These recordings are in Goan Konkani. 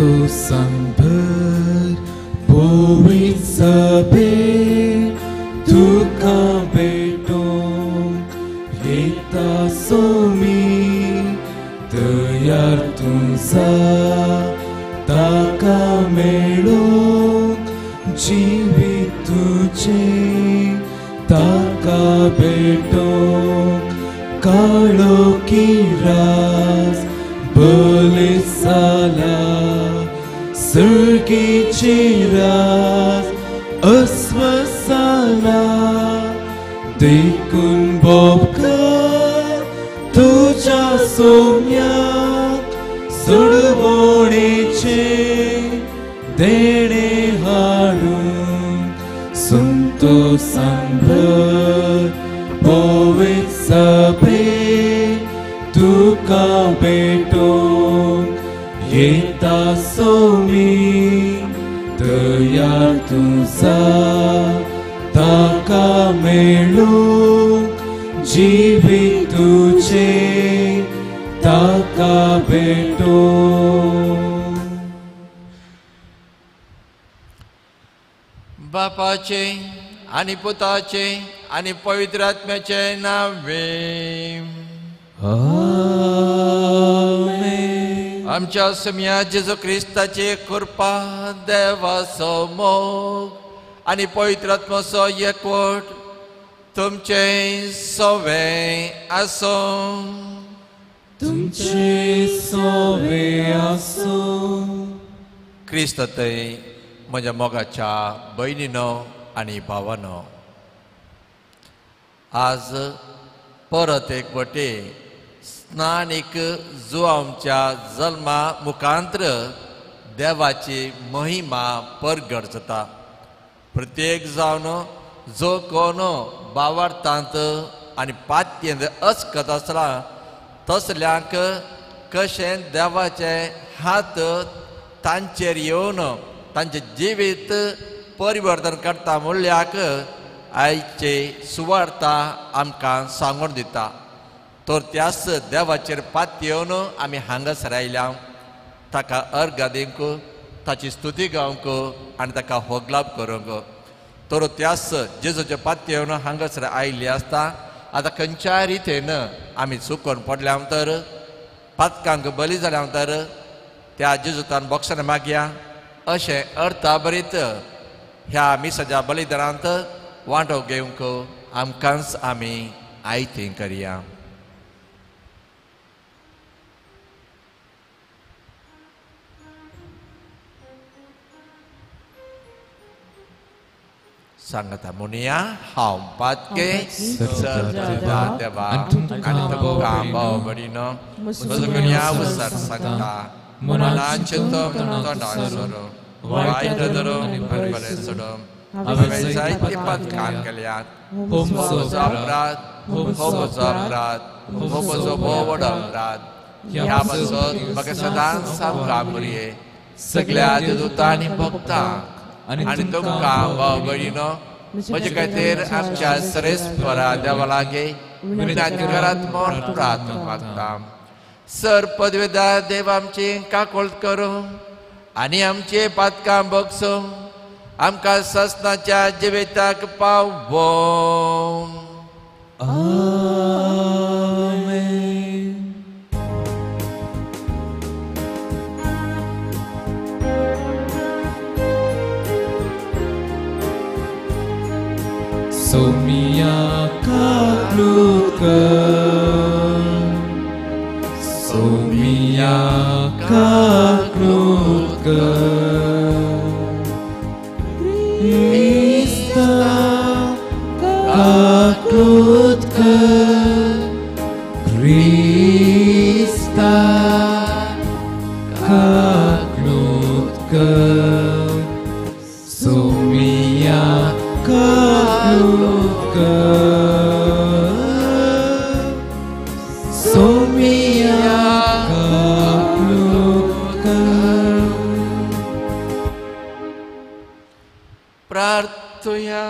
संतोषान भर पवित्र सभे तुका भेटोवंक येता सोमी तयार तुजा ताका मेळोवंक जिवीत तुजें ताका भेटोवंक काळो किरास बले जाला सर्गीची रास अस्वसाला देखून बोबकर तुज्या सोम्याक सुडवणेचे देणे हाडून संतोषान भर पवित्र सभे तुका भेटोवंक येता सोमी तयार तुजा ताका मेळूंक जिवीत तुजें ताका भेटोवंक. बापाचे आनी पुताचे आनी पवित्र आत्म्याचे नावे आमेन. आमच्या सम्या जेजू क्रिस्ताची कृपा, देवाचो मोग आनी पवित्र आत्म्याचो एकवट तुमचे सवे आसूं. तुमचे सवे आसूं. क्रिस्त थंय म्हज्या मोगाच्या भयणीनो आनी भावानो, आज परत एक वटे स्नानीक जुआंवच्या जल्मा मुखांत्र देवाची महिमा परगट जाता. प्रत्येक जावन जो कोण बावार्थांत आनी पात्येंत अस्कत आसला तसल्यांक कशें देवाचे हात तांचेर येवन तांचें जिवीत परिवर्तन करता म्हणल्याक आयचे सुवार्ता आमकां सांगून दिता. तर त्याच देवाचेर पातयेवन आमी हांगासर आयल्या ताका अर्घ दिवंक, ताची स्तुती गावंक आनी ताका होगलाप करूंक. तर त्याच जेजूचे पातयेवन हांगासर आयिल्ली आसता. आतां खंयच्याय रितीन आमी चुकोन पडल्या तर, पातकांक बली जाल्या तर त्या जेजूतान बोक्षान मागया अशें अर्थाभरीत ह्या मिसाच्या बलिदानांत वांटो घेवंक आमकांच आमी आयतें करया. सांगता म्हणया, हांव पातके देवा आनी तुमकां भाव भयणीनो म्हजो गुन्यांव विसर सांगता, मनान चिंतून तोंडान सोडून वायट धरून आनी बरें सोडून हांवें जायतीं पातकां केल्यात. हो म्हजो अपराध, हो म्हजो अपराध, हो म्हजो भोव व्हड अपराध. ह्या पासत म्हाका सदांच सामकां मुरये सगळ्या दुतांनी भोगता आनी तुमकां भाव भयणीनो म्हजे खातीर आमच्या सरेस्परा देवा लागीं विनंती करात म्हूण प्रार्थना मागता. सर पदवेदार देव आमची काकोळ करूं आनी आमचे पातकां बगसूं आमकां ससनाच्या जिविताक पावोवं. आमेन. सोमिया काकलूत कर, सोमिया काकलूत कर, क्रिस्ता काकलूत कर, क्रिस्ता काकलूत कर, सोमिया काकलूत कर, सोमिया काकलूत कर. प्रार्थुया.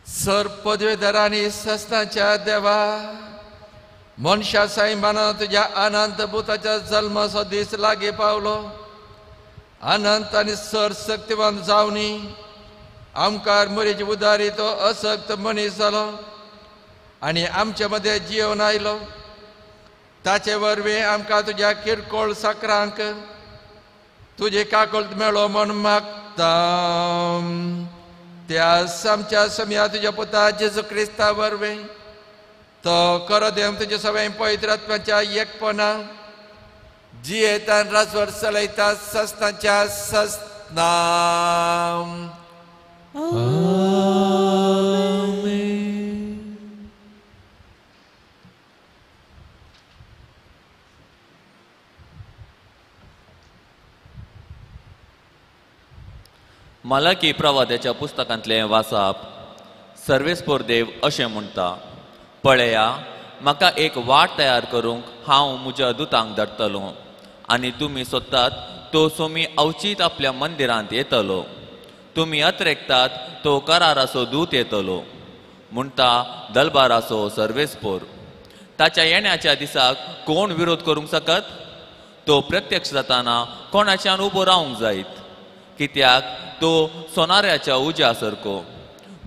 सर पदवेदार आनी सस्नाच्या देवा, मनशा सायबान तुज्या अनंत पुताच्या जल्माचो दीस लागीं पावलो. अनंत आनी सरशक्तिवान जावनी आमकार मुरीची उदारी तो असक्त मनीस जालो आनी आमचे मदें जिवन आयलो. ताचे वरवीं आमकां तुज्या किरकोळ साकरांक तुजे काकळत मेळो म्हूण मागता. त्या आमच्या समया तुज्या पुता जेजू क्रिस्ता वरवीं तो करो देव तुज्या सगळ्या पवित्र आत्म्याच्या एकपणा जियेतान राजवर चलयता सस्नाच्या सस्ना. मलाकी प्रवाद्याच्या पुस्तकांतलें वाचप. सर्वेस्पोर देव अशें म्हणटा, पळया म्हाका एक वाट तयार करूंक हांव म्हज्या दुतांक धाडटलो आनी तुमी सोदतात तो सोमी अवचीत आपल्या मंदिरांत येतलो. तुमी अत्रेकतात तो कराराचो दूत येतलो म्हणटा दलबाराचो सर्वेस्पोर. ताच्या येण्याच्या दिसाक कोण विरोध करूंक शकत? तो प्रत्यक्ष जाताना कोणाच्यान उबो रावंक जायत? कित्याक तो सोनाऱ्याच्या उज्या सारको,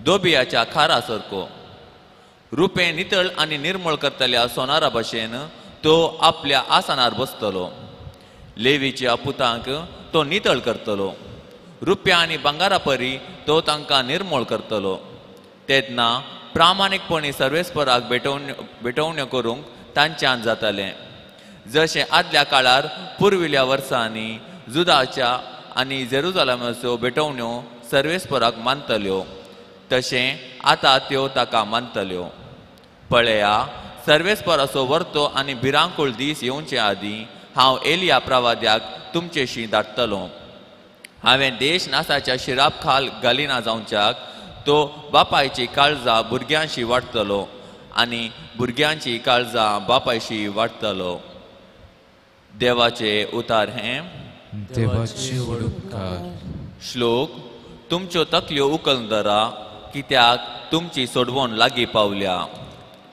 दोबियाच्या खारा सारको, रुपें नितळ आनी निर्मळ करतल्या सोनारा भशेन तो आपल्या आसनार बसतलो. लेवीच्या पुतांक तो नितळ करतलो, रुप्या आनी भांगारा परी तो तांकां निर्मळ करतलो. तेन्ना प्रामाणीकपणी सर्वेस्पराक भेटवण्यो करूंक तांच्यान जातालें, जशें आदल्या काळार पुर्विल्ल्या वर्सांनी जुदाच्या आनी जेरुजालेमाच्यो भेटवण्यो सर्वेस्पराक मानतल्यो तशें आतां त्यो ताका मानतल्यो. पळया सर्वेस्पराचो वर्तो आनी भिरांकूळ दीस येवचे आदीं हांव एलिया प्रवाद्याक तुमचेशी धाडटलो. हांवें देश नासाच्या शिराप खाल घालिना जावच्याक तो बापायची काळजां भुरग्यांशी वाडटलो आनी भुरग्यांची काळजां बापायशी वाडटलो. देवाचे उतार हें देवाचे उपकार. श्लोक. तुमच्यो तकल्यो उकल धरा कित्याक तुमची सोडवण लागीं पावल्या.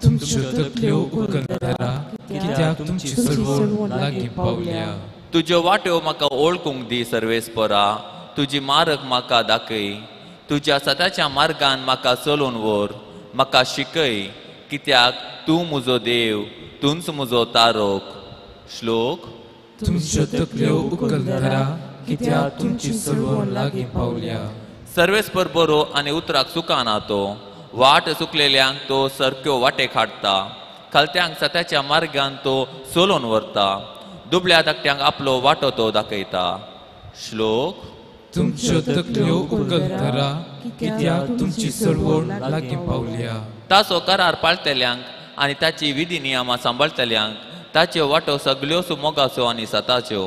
तुमच्यो तकल्यो उकल धरा कित्याक तुमची सोडवण लागीं पावल्या. तुज्यो वाट्यो म्हाका ओळखूंक दी सर्वेस्परा, तुजी मार्ग म्हाका दाखय. तुज्या सताच्या मार्गान म्हाका चलोवन व्हर, म्हाका शिकय कित्याक तूं म्हजो देव, तूंच म्हजो तारोक. श्लोक. तुमच्यो तकल्यो उकल धरा कित्याक तुमची सोडवण लागीं पावल्या. सर्वेस्पर बरो आनी उतराक चुकाना तो, वाट चुकलेल्यांक तो सारक्यो वाटेक हाडटा. खालत्यांक सत्याच्या मार्गान तो चलोवन व्हरता, दुबळ्या धाकट्यांक आपलो वाटो तो दाखयता. श्लोक. तुमच्यो तकल्यो उकल धरा कित्याक तुमची सोडवण लागीं पावल्या. ताचो करार पाळटल्यांक आनी ताची विधी नियमां सांबाळटल्यांक ताच्यो वाटो सगल्यो सुमोगाच्यो आनी सताच्यो.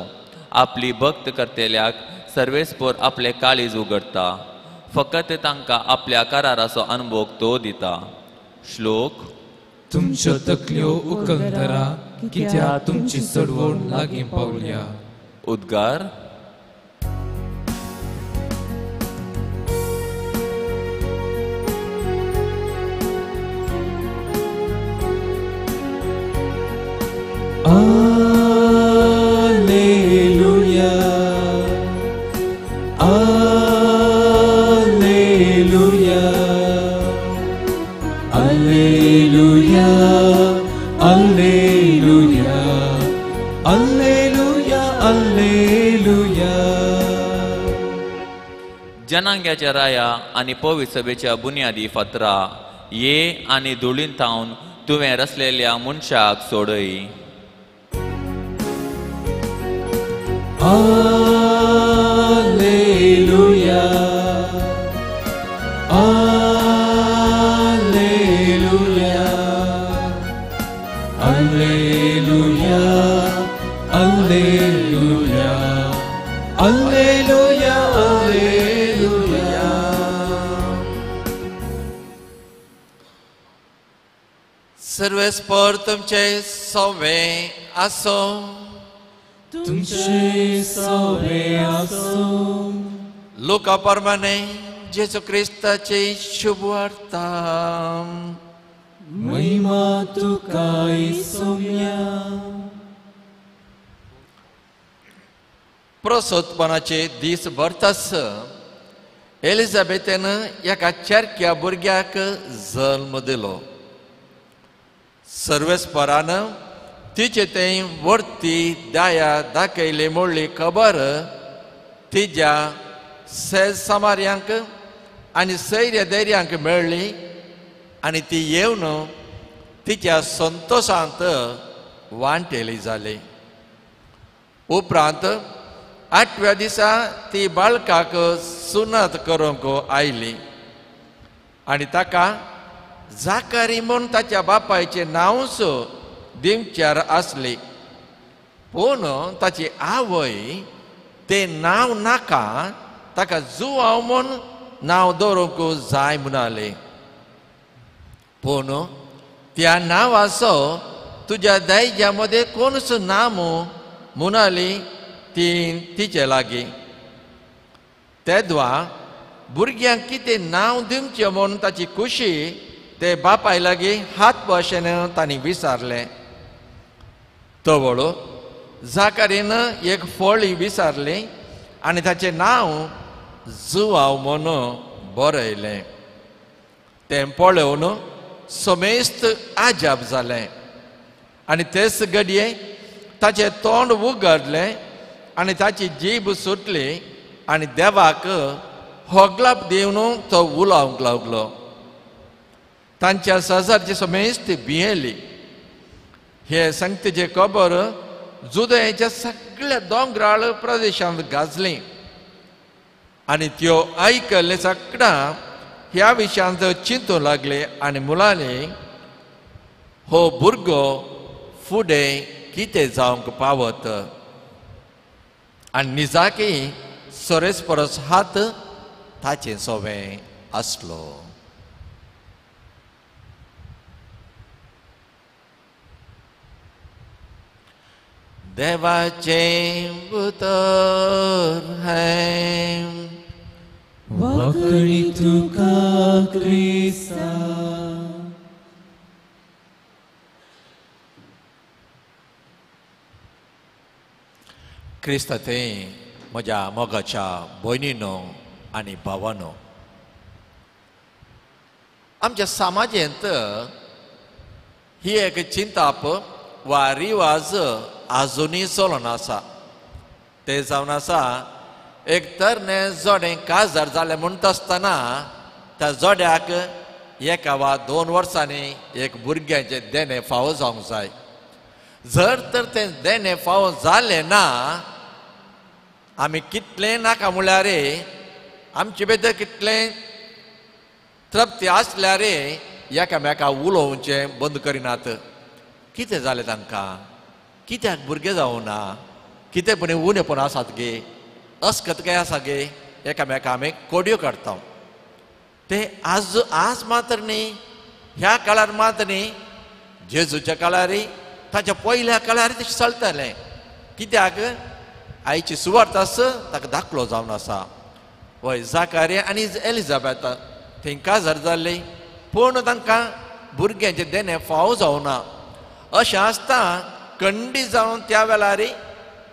आपली भक्त करतल्याक सर्वेस्पोर आपले काळीज उगडटा, फकत तांकां आपल्या कराराचो अनुभव तो दिता. श्लोक. तुमच्यो तकल्यो उकल धरा कित्याक तुमची सोडवण लागीं पावल्या. उद्गार. Alleluia, Alleluia, Alleluia, Alleluia, Alleluia, Alleluia. जनांग्याच्या राया आनी पवित्र सभेच्या बुन्यादी फातरा ये आनी धुळीन थावन तुवें रचलेल्या मनशाक सोडय. Alleluia, Alleluia, Alleluia, Alleluia, Alleluia, Alleluia. सर्वेस्पर तुमचे सवे आसो. तुमचे सवे आसो. लुका प्रमाणे जेजू क्रिस्ताची शुभ वार्ता. महिमा तुका सोम्या. प्रसोत्पनाचे दीस भरतास एलिझाबेथेन एका चेरक्या भुरग्याक जल्म दिलो. सर्वेस्परान तिचे थंय वर्ती दया दाखयली म्हणली खबर तिज्या सेज सामार्यांक आनी सैर्या धैर्यांक मेळ्ळी आनी ती येवन तिच्या संतोशांत वांटेली जाली. उपरांत आठव्या दिसा ती बाळकाक सुनत करूंक आयली आनी ताका जाकारी म्हूण ताच्या बापायचें नांवच दिवच्यार आसली. पूण ताची आवय तें नांव नाका, ताका जुवांव म्हूण नांव दवरूंक जाय म्हणाले. पूण त्या नांवाचो तुज्या दायज्या मदें कोणूच ना म्हणाली ती तिचे लागीं. तेद्वा भुरग्यांक कितें नांव दिवचें म्हूण ताची खुशी ते बापाय लागीं हात भाशेन तांणी विचारलें. तवळ जाकारीन एक फळी विचारली आनी ताचें नांव जुवांव म्हूण बरयलें. तें पळोवन समेस्त आजाप जालें आनी तेच घडये ताचें तोंड उगडलें आनी ताची जीब सुटली आनी देवाक होगलाप दिवन तो उलोवंक लागलो. तांच्या सजारची समेस्त भियेली. हे संगतीची खबर जुदयाच्या सगळ्या दोंगराळ प्रदेशांत गाजली आनी त्यो आयकल्ले सगळ्या ह्या विशयांत चिंतूंक लागले आनी मुलांनी हो भुरगो फुडें कितें जावंक पावत. आनी निजाकी सोरेस परस हात ताचें सोवें आसलो. देवाचें उतर हें. वाकडी तुका क्रिस्ता. क्रिस्ता थंय म्हज्या मोगाच्या भयणीनो आनी भावानो, आमच्या समाजेंत ही एक चिंताप वा रिवाज आजुनूय चलोन आसा. तें जावन आसा एक तरणे जोडें काजार जालें म्हणटा आसतना त्या जोड्याक एका वा 2 वर्सांनी एक भुरग्यांचें देणें फावो जावंक जाय. जर तर तें देणें फावो जालें ना, आमी कितलें नाका म्हणल्यार आमचे भितर कितलें तृप्ती आसल्यार एकामेका उलोवचें बंद करिनात. कितें जालें तांकां, कित्याक भुरगें जावना, कितें पण उणेपण आसात गे, अस्कत काय आसा गे, एकामेका आमी कोडयो काडटा. ते आज आज मात्र न्ही, ह्या काळार मात्र न्ही, जेजूच्या काळार ताच्या पयल्या काळार तशें चलतालें. कित्याक आयची सुवार्थ आस ताका दाखलो जावन आसा. वय जाकारी आनी एलिझाबेथ थंय काजार जाल्ली, पूण तांकां भुरग्यांचें देणें फावो जावना. अशें आसता कंडी जावन त्या वेळार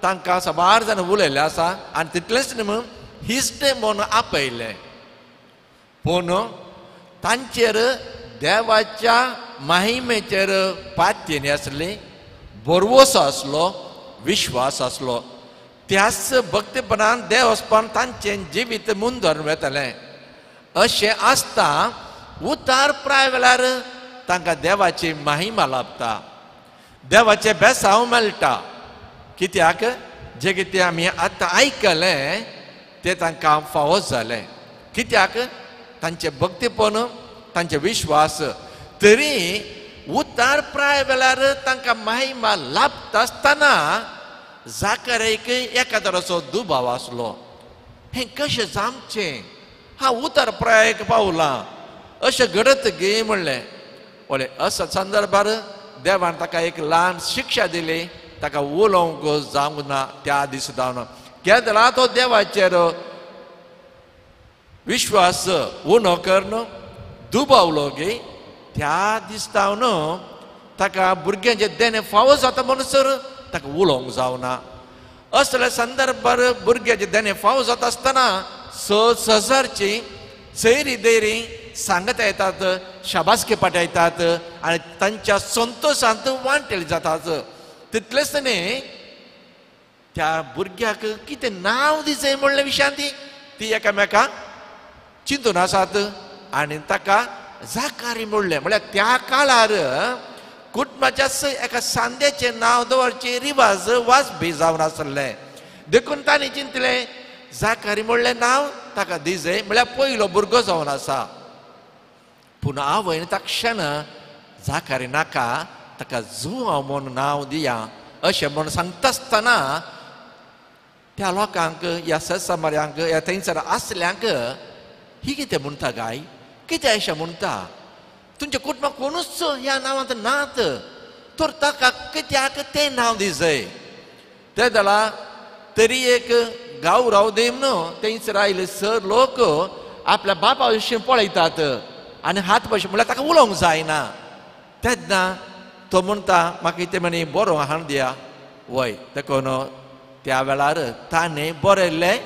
तांकां साबार जाण उलयल्लें आसा आनी तितलेंच न्ही म्हूण हिस्टे म्हूण आपयलें. पूण तांचेर देवाच्या माहिमेचेर पातयेनी आसली, भरवसो आसलो, विश्वास आसलो. त्याच भक्तीपणान देव वचपान तांचें जिवीत मुंदर वेतालें. अशें आसता उतार प्राय वेळार तांकां देवाची महिमा लाभता, देवाचें बेसांव मेळटा. कित्याक जें कितें आमी आतां आयकलें तें तांकां फावो जालें. कित्याक तांचें भक्तीपण, तांचे विश्वास. तरी उतार प्राय वेळार तांकां महिमा लाभता आसतना जाकारेक एका तराचो दुबाव आसलो, हें कशें जामचें, हांव उतार प्रायेक पावलां, अशें घडत गे म्हणलें. पळय असो संदर्भार देवान ताका एक ल्हान शिक्षा दिली, ताका उलोवंक जावंक ना त्या दीस जावन. केदळा तो देवाचेर विश्वास उणो करून दुबावलो गे, त्या दिसता न्हू ताका भुरग्यांचे देणें फावो जाता म्हणसर ताका उलोवंक जावना. असल्या संदर्भार भुरग्याचे देणें फावो जाता आसतना सहजारची सैरी दैरी सांगत येतात, शाबासके पाठयतात आनी तांच्या संतोशांत वांटेल जातात. तितलेंच न्ही, त्या भुरग्याक कितें नांव दिचें म्हणलें विशयांत ती एकामेकांक चिंतून आसात आनी ताका जाकारी म्हणलें. म्हळ्यार त्या काळार कुटुंबाच्याच एका सांद्याचें नांव दवरचें रिवाज वाजबी जावन आसलें. देखून तांणी चिंतलें जाकारी म्हणलें नांव ताका दिजय, म्हळ्यार पयलो भुरगो जावन आसा. पूण आवयन तक्षण जाकारी नाका, ताका जुआंव म्हूण नांव दिया अशें म्हूण सांगता आसतना त्या लोकांक, ह्या सत्समार्यांक, ह्या थंयसर आसल्यांक ही कितें म्हणटा गाय, कितें अशें म्हणटा, तुमच्या कुटुंबाक कोणूच ह्या नांवांत नात, तर ताका कित्याक तें नांव दिजय. ते जाल्यार तरी एक गांव राव दे न्हू, थंयसर आयले सर लोक आपल्या बापा विशीं पळयतात आनी हात भशेन म्हणल्यार ताका उलोवंक जायना. तेन्ना तो म्हणटा म्हाका कितें म्हणी बरो हाडून दिया. वय देखून त्या वेळार ताणें बरयल्लें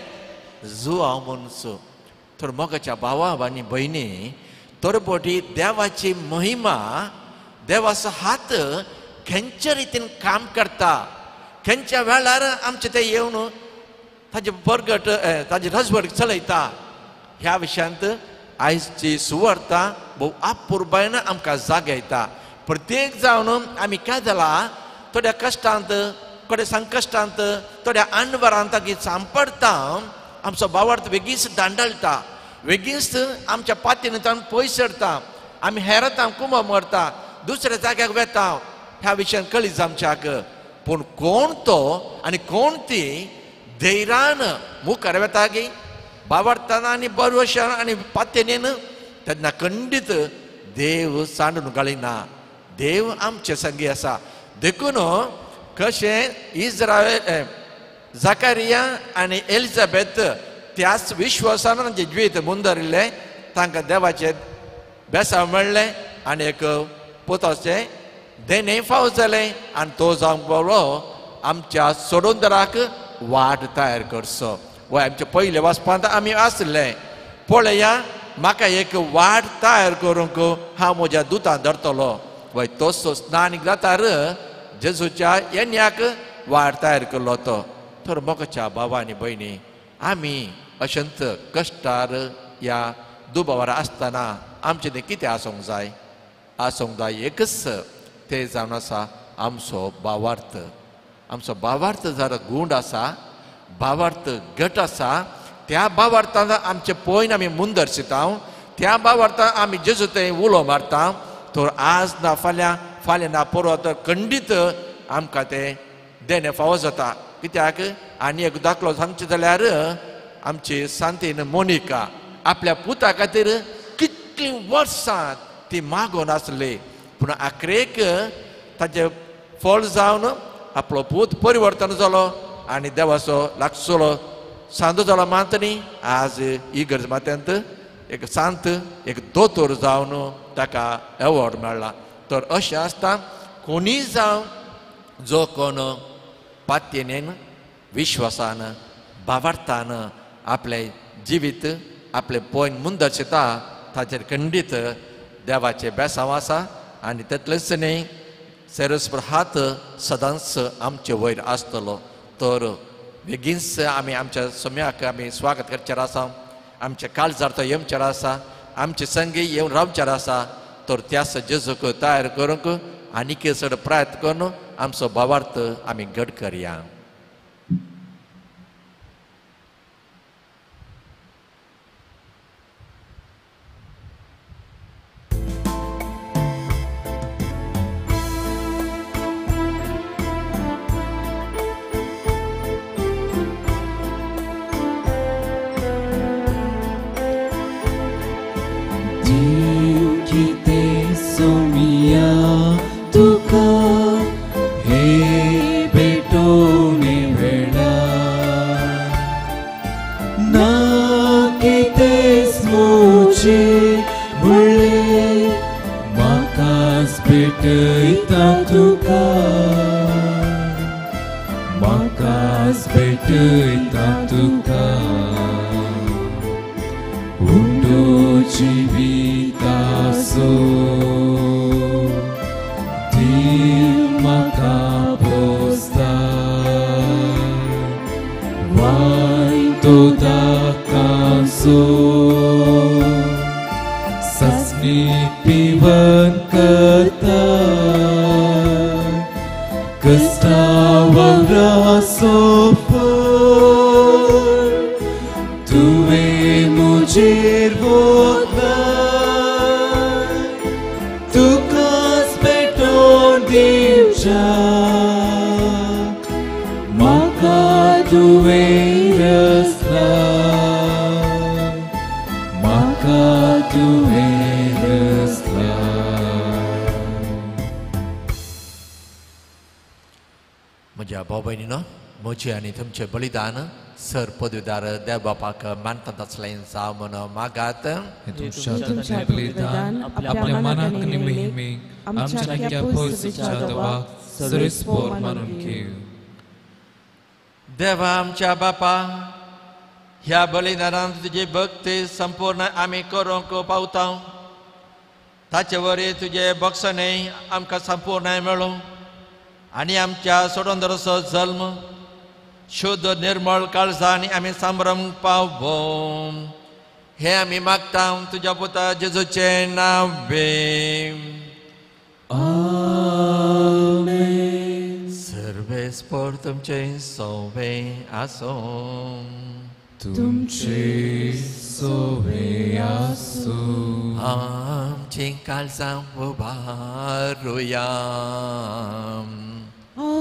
जुआंव म्हणचो. तर मोगाच्या भावा आनी भयणी, तरपटी देवाची महिमा, देवाचो हात खंयच्या रितीन काम करता, खंयच्या वेळार आमचें तें येवन ताजें बरगट ताजी रजवट चलयता, ह्या विशयांत आयची सुवार्ता भोव आपुरबायन आमकां जागयता. प्रत्येक जावन आमी काय जाला, थोड्या कश्टांत, थोड्या संकश्टांत, थोड्या अणवरांत सांपडटा, आमचो भावार्थ बेगीच दांडळटा, बेगीच आमच्या पातीन पयस सरता, आमी हेरता, कुंब मरता, दुसऱ्या जाग्याक वेता. ह्या विशयान कळीत आमच्याक. पूण कोण तो आनी कोण ती धैर्यान मुखार वेता गी बावडताना आनी बरवशान आनी पात्येन, तेन्ना खंडीत देव सांडून घालिना. देव आमचे संगी आसा. देखून कशें इस्रायल जाकारिया आनी एलिझाबेथ त्याच विश्वासान तांचें जिवीत मुंदरिल्लें, तांकां देवाचें बेसांव मेळ्ळें आनी एक पुताचें देणें फाव जालें आनी तो जावंक पावलो आमच्या सोडोंदराक वाट तयार करचो. वय आमचे पयले वाचपांत आमी आसले, पळया म्हाका एक वाट तयार करूंक हांव म्हज्या दुतान धरतलो. वय तोच स्नान जातार जेजूच्या येण्याक वाट तयार केल्लो तो. तर मोगाच्या भावा आनी भयणी, आमी अशंत कश्टार ह्या दुबावार आसतना आमचें तें कितें आसूंक जाय, आसूंक जाय एकच, तें जावन आसा आमचो भावार्थ. आमचो भावार्थ जर गूंड आसा, भावार्थ घट आसा, त्या भावार्थान आमचें पयन आमी मुंदर्शिता, त्या भावार्थान आमी जेजू थंय उलो मारता, तर आज ना फाल्यां, फाल्यां ना परवां, तर खंडीत आमकां तें देणें फावो जाता. कित्याक आनी एक दाखलो सांगचें जाल्यार आमची सांतीन मोनिका आपल्या पुता खातीर कितलीं वर्सां ती मागून आसली, पूण आखरेक ताचें फळ जावन आपलो पूत परिवर्तन जालो आनी देवाचो लागसलो सांदो जालो मात न्ही, आज इगर्ज मात्यांत एक सांत, एक दोतोर जावन ताका एवॉर्ड मेळ्ळा. तर अशें आसता कोणीय जावं जो कोण पात्येनेन, विश्वासान, भावार्थान आपलें जिवीत, आपलें पॉयंट मुंदर्शिता, ताचेर खंडीत देवाचें बेसांव आसा आनी तितलेंच न्ही, सेरस्पर हात सदांच आमचे वयर आसतलो. तर बेगीनच आमी आमच्या सम्याक आमी स्वागत करचेर आसा, आमच्या काळजार तो येवचेर आसा, आमचे संगी येवन रावचेर आसा. तर त्या जेजूक तयार करूंक आनीक चड प्रयत्न करून आमचो भावार्थ आमी घट करया. कितें स्मोचे म्हणलें म्हाका. भेटयता तुका, म्हाकाच भेटयता तुका, उंडो जिविताचो दिल म्हाका पोसता, वायतो दाकाचो सजनी पिवन करता, कस्तावरासो फळ तुवें म्हजेर वोतलाय, तुकाच पेटोवन दिवच्या म्हाका तुवें रचलाय, म्हाका तुवें रचलाय. म्हज्या भाव भयणीनो, म्हजें आनी तुमचें बलिदान सर पदवीदार देव बापाक मानतात आसलें जावं म्हूण मागात. तुमच्या बलिदान आपल्या मनाक आनी महिमेक आमच्या नाक्या पयसुच्या देवाक सर्वेस्पोर मानून घेव. देवा आमच्या बापा, ह्या बलिदानान तुजी भक्ती संपूर्ण आमी करूंक पावता, ताचे वरी तुजे बक्षणें आमकां संपूर्ण मेळूं आनी आमच्या सोडोंदरसो जल्म शुद्ध निर्मळ काळजांनी आमी संभ्रम पावों, हें आमी मागता तुज्या पुता जेजूचें नांवे. आमेन. सर्वेस्पोर तुमचें सोवे आसूं, तुमचे सोवे आसूं. आमचीं काळजां उबारुया,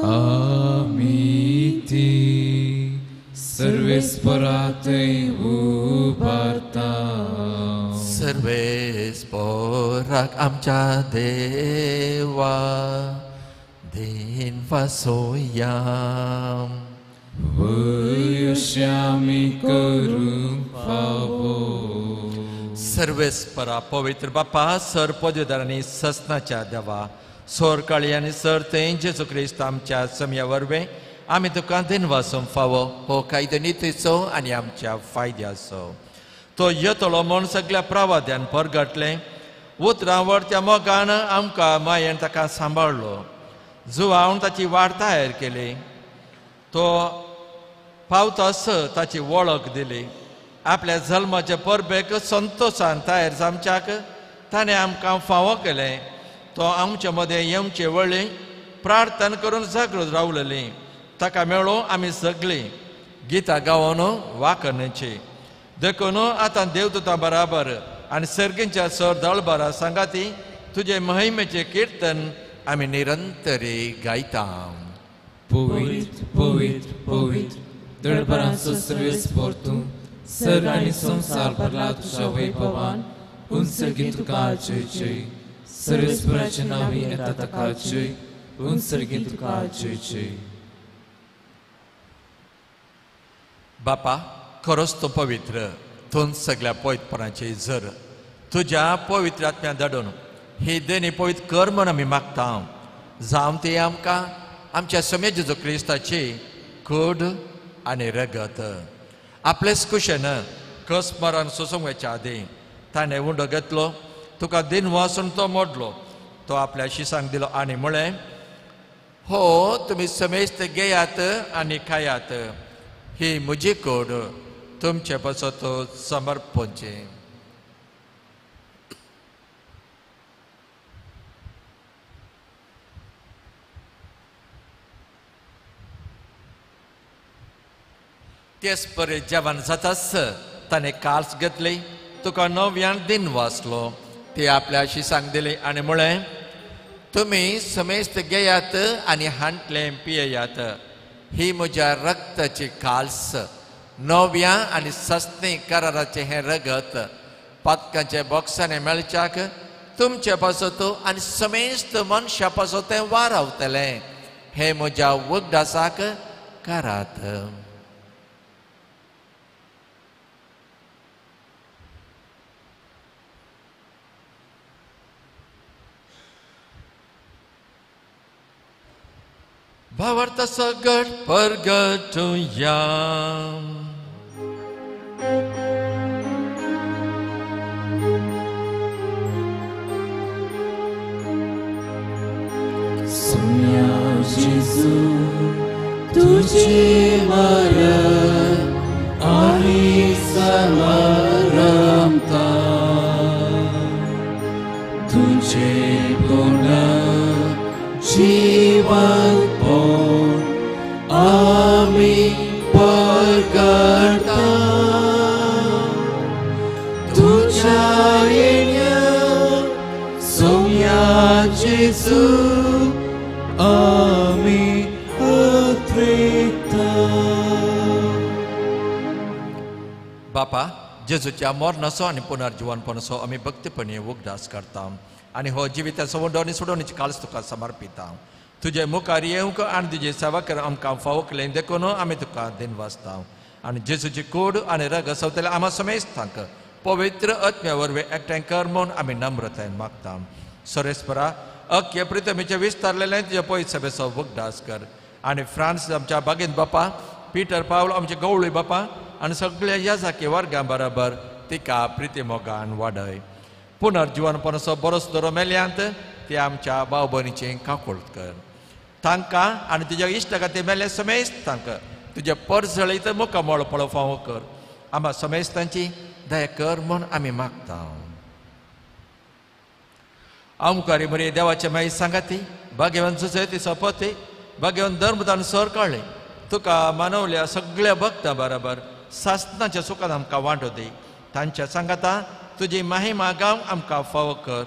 आमी ती सर्वेस्परातय उबारता. सर्वेस्पोराक आमच्या देवा दिन वासोया, वयश्या आमी करूंक फावो. सर्वेस्परा पवित्र बापा, सर पदवीदार आनी ससनाच्या देवा, सोर काळी आनी सर थंय जेजू क्रिस्त आमच्या समया वरवीं आमी तुका दिनवासूंक फावो हो कायदो नितीचो आनी आमच्या फायद्याचो. तो येतलो म्हूण सगळ्या प्रवाद्यान परगटलें, उतरां वरत्या मोगान आमकां मायेन ताका सांबाळ्ळो, जुवावन ताची वाट तयार केली, तो पावतास ताची वळख दिली, आपल्या जल्माचे परबेक संतोशान तयार जावच्याक ताणें आमकां फावो केलें. तो आमचे मदें येवचे वळी प्रार्थना करून जागृत रावलेली, ताका मेळूं आमी सगळीं गितां गावन वाखणची. देखून आतां देवदूतां बराबर आनी सर्गींच्या सर दळबरा सांगाती तुजे महिमेचें किर्तन आमी निरंतरी गायता. पवित्र पवित्र पवित्र दळबरांचो सर्वेस्पोर तूं, सर्ग आनी संवसार भरला तुज्या वैभवान. उंचर्गी तुका जय जय, सर्वेस्पराचे नांवी येता ताका जय, उंचर्गी तुका जय जय. बापा, खरोच तूं पवित्र, तूं सगळ्या पवित्रपणाची जर तुज्या पवित्र आत्म्या धाडून ही देणी पवित्र कर म्हूण आमी मागता. जावं ती आमकां आमच्या समे जेजू क्रिस्ताची कूड आनी रगत. आपलेच कुशेन कस मरण सोसूंक वचच्या आदीं ताणें उंडो घेतलो, तुका दिन वासून तो मोडलो, तो आपल्या शिसांक दिलो आनी म्हळें, हो तुमी समेस्त घेयात आनी खायात, ही म्हजी कूड तुमचे पासत समर्पणची. तेच परी जेवण जाताच ताणें काल्स घेतली, तुका नव्यान दिन वाचलो, ते आपल्या शिसांक दिली आनी म्हळें, तुमी समेस्त घेयात आनी हांटलें पियेयात, ही म्हज्या रक्ताची काल्स, नव्या आनी सस्नी कराराचें हें रगत पातकांच्या बॉक्सांनी मेळच्याक तुमचे पासत आनी समेस्त मनशा पासत तें वारावतलें, हें म्हज्या उगडासाक करात. भावार्थ सगट परगटुया. सोम्या जेजू तुझे मरण आमी समरमता, तुझे पुनर्जीवन पण आमी परगटा, तुझ्या येण्या सोम्या जेजू आमी अत्रेता. बापा, जेजूच्या मरणाचो आनी पुनर्जीवनपणाचो आमी भक्तीपणी उगडास करता आनी हो जिविताचो वंडो आनी सोडोवणेची काळज तुका समर्पिता. तुजे मुखार येवंक आनी तुजी सेवा कर आमकां फावो केलें देखून आमी तुका दिनवासता. आनी जेजूची कूड आनी रग सवतले आमा समेस्तांक पवित्र आत्म्या वरवीं एकठांय कर म्हूण आमी नम्रतायेन मागता. सरेस्परा अख्य प्रितमीचें विस्तारलेलें तुज्या पयसभेचो उगडास कर आनी फ्रांस आमच्या बागेंत बापा, पिटर पावल आमचे गवळी बापा आनी सगळ्या याजाकी वर्गां बराबर तिका प्रिती मोगान वाडय. पुनर्जीवनपणाचो बरोच दरो मेल्यांत ते आमच्या भाव भयणीचें काकुळट कर. तांकां आनी तुज्या इश्टा खातीर मेल्ले समेस्तांक तुज्या परजळीत मुखामळ पळोवपाक कर. आमा समेस्तांची दया कर म्हूण आमी मागता. आमकारी मरे देवाचे मागीर सांगाती भाग्यवान सुसेती सोपती भाग्यवान धर्मदान सर काडलें तुका मानवल्या सगळ्या भक्तां बराबर सासनाच्या सुखान आमकां वांटो दी. तांच्या सांगाता तुजी महिमा गांव आमकां फावो कर.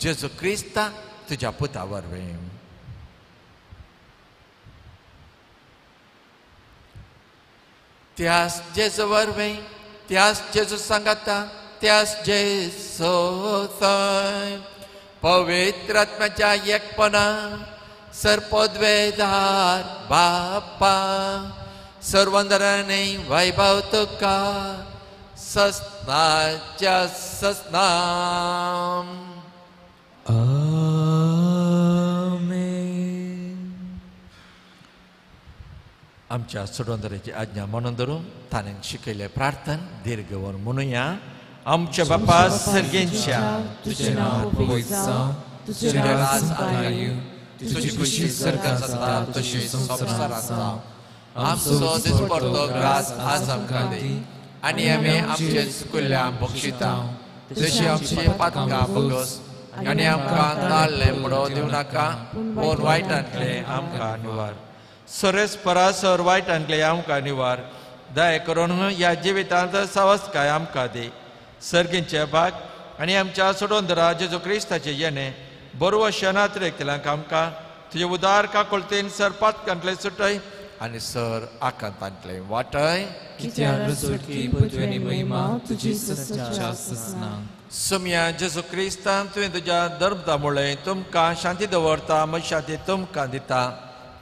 जेजू क्रिस्ता तुज्या पुता वरवीं. त्यास जेजू वरवीं, त्यास जेजू सांगाता, त्यास जेजू थंय पवित्र आत्म्याच्या एकपणा सर्पद्वेदार बापा सर्वंदराने वैभव तुका ससनाच्या ससनाम. आमेन. आमच्या सोडवंदराची आज्ञा म्हणून धरून ताणें शिकयलें प्रार्थन दीर्घ म्हणुया. आमच्या बापा सर्गेंच्या तुझें नांव पवित्र जावं, तुजें राज आमकां येवं, तुजी खुशी स्वर्गांत जाता तशी संवसारांत जावं. आमचो दिसपडतो ग्रास आज आमकां दी आनी आमी आमचे चुकल्ल्या बक्षिता तशी आमची पातकां बगस आनी आमकां ताळ्ळें पडोवं दिवं नाका, पूण वायटांतलें आमकां निवार. सरेस परासर वायटांतलें आमकां निवार. दया करून ह्या जिवितांत सावसकाय आमकां दी. सर्गींचे भाग आनी आमच्या सोडोंदरा जेजू क्रिस्ताचे येणे बरवो शनात्रेकतल्यांक आमकां तुजे उदार काकुळतेन सर पातकांतलें सुटय आनी सर आकांतांतलें वाटय. सुमया जेजू क्रिस्तान तुवें तुज्या धर्मता मुळे तुमकां शांती दवरता, म्हजी शांती तुमकां दिता.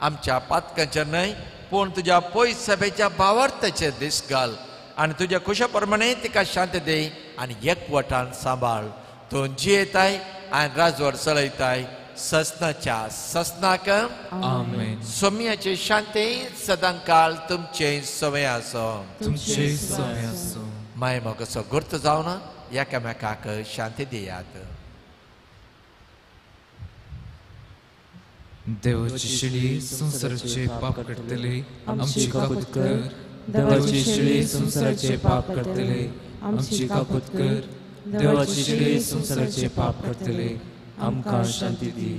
आमच्या पातकांचेर न्हय पूण तुज्या पयस सभेच्या भावार्थाचेर दीस घाल आनी तुज्या खुशा प्रमाणे तिका शांती दी आनी एकवटान सांबाळ. तूं जियेताय आनी राजवट चलयताय ससनाच्या ससनाक. आमेन. सोम्याची शांती सदांकाळ तुमचे समय आसो. तुमचे समय आसो. माय मोगाचो गुर्त जावन एकामेकाक शांती दियात. देवाची शिळी संवसाराचे पाप काडटले आमची काकूत कर. देवाची शिळी संवसाराचे पाप काडटले आमची काकूत कर. देवाची शिळी संवसाराचे पाप काडटले आमकां शांती दी.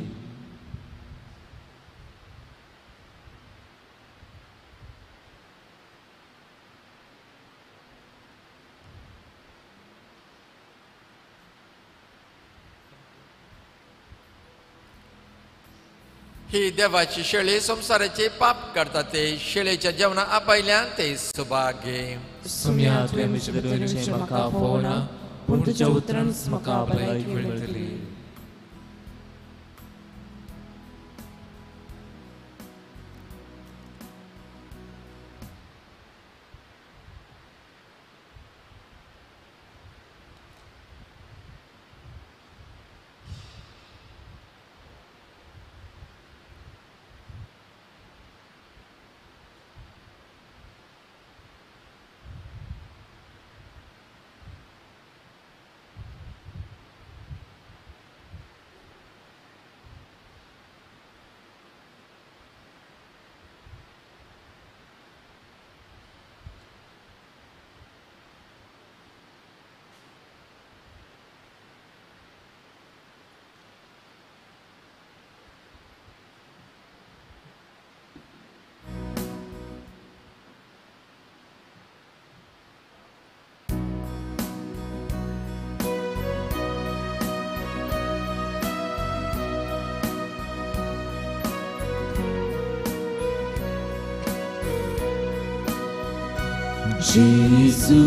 ही देवाची शेळी संवसाराचे पाप करता ते शेळीच्या जेवणा आपयल्यान ते सुभाग्य. सुम्या तुवें म्हजे बदलचें म्हाका पळोवना, पूण तुज्या उतरानच म्हाका भलायकी मेळटली. जेजू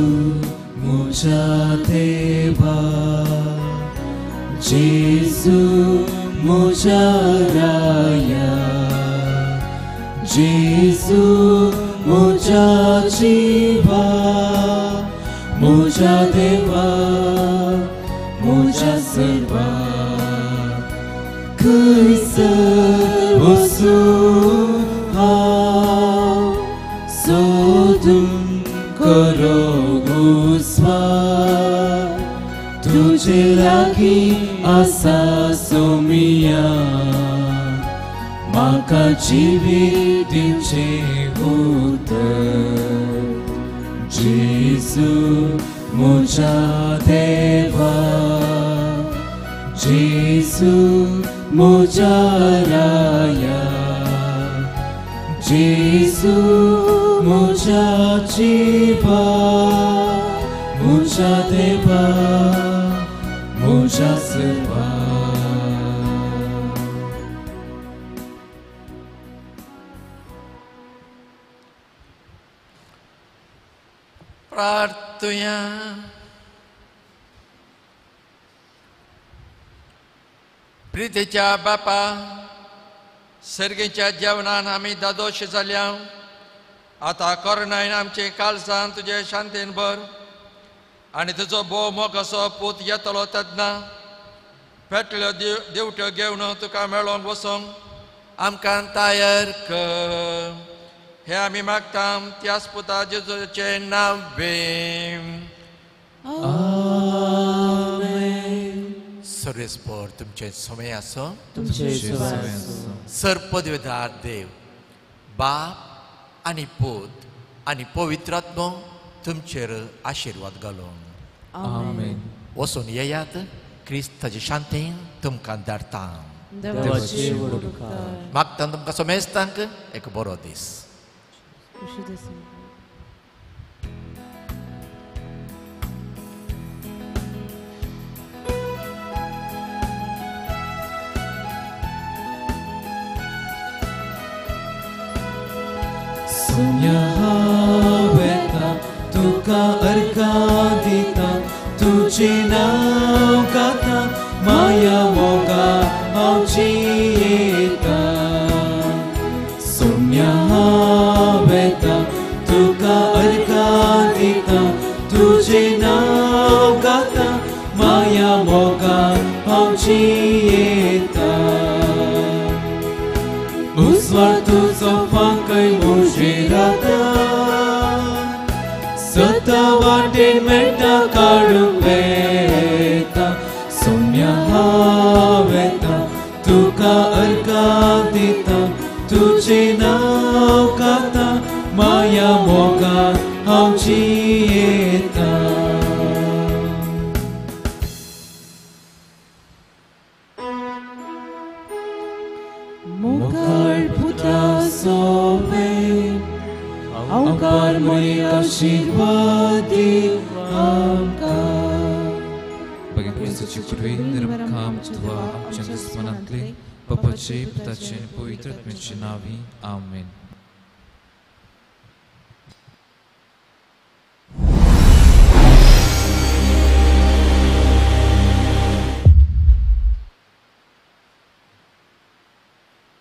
म्हज्या देवा, जेजू म्हज्या राया, जेजू म्हज्या जिवा, म्हज्या देवा, म्हज्या सर्वा. खंयसर वचूं हांव सोदून करूंक उस्वास, तुजे लागीं आसा सोमिया, म्हाका जिवीत दिवचें उतर. जेजू म्हज्या देवा, जेजू म्हज्या राया, जेजू म्हज्या जिवा, म्हज्या देवा, म्हज्या सर्वा. प्रार्थुया. प्रितीच्या बापा, सर्गीच्या जेवणान आमी दादोश जाल्या. आतां करुणायन आमचे काळजान तुजे शांतीन भर आनी तुजो भोव मोग असो पूत येतलो तेन्ना पेटल्यो देवट्यो घेवन तुका मेळोंक वचोंक आमकां तयार कर. हे आमी मागता त्याच पुता जेजूचें नांव बेम. सर्वेस्पर तुमचें समय आसो, सर पदवेदार देव बाप आनी पूत आनी पवित्र आत्मो तुमचेर आशिर्वाद घालून. आमेन. वचून येयात, क्रिस्ताचे शांतीन तुमकां धाडटा. मागता तुमकां समेस्तांक एक बरो दीस. सोम्या हांव येता, तुका अर्घां दिता, तुजें नांव गाता, माया मोगा हांव जियेता. सोम्या हांव येता, तुका अर्घां दिता, तुजें नांव गाता, माया मोगा हांव जियेता. उजवाड तुजो फांकय म्हजेर रावता, सदां वाटेन मेळटा काडूंक वेता. सोम्या हांव येता, तुका अर्घां दिता, तुजें नांव गाता, माया मोगान हांव जियेता. मुखार पुता सोवे, अवकार मरे आशिर्वाद दी आमकां. क्रिस्ताची कृपे निरपखाम तुवा आमच्या दुस्मनांतले बापाचे पुताचे पवित्र आत्म्याचे नांवी. आमेन.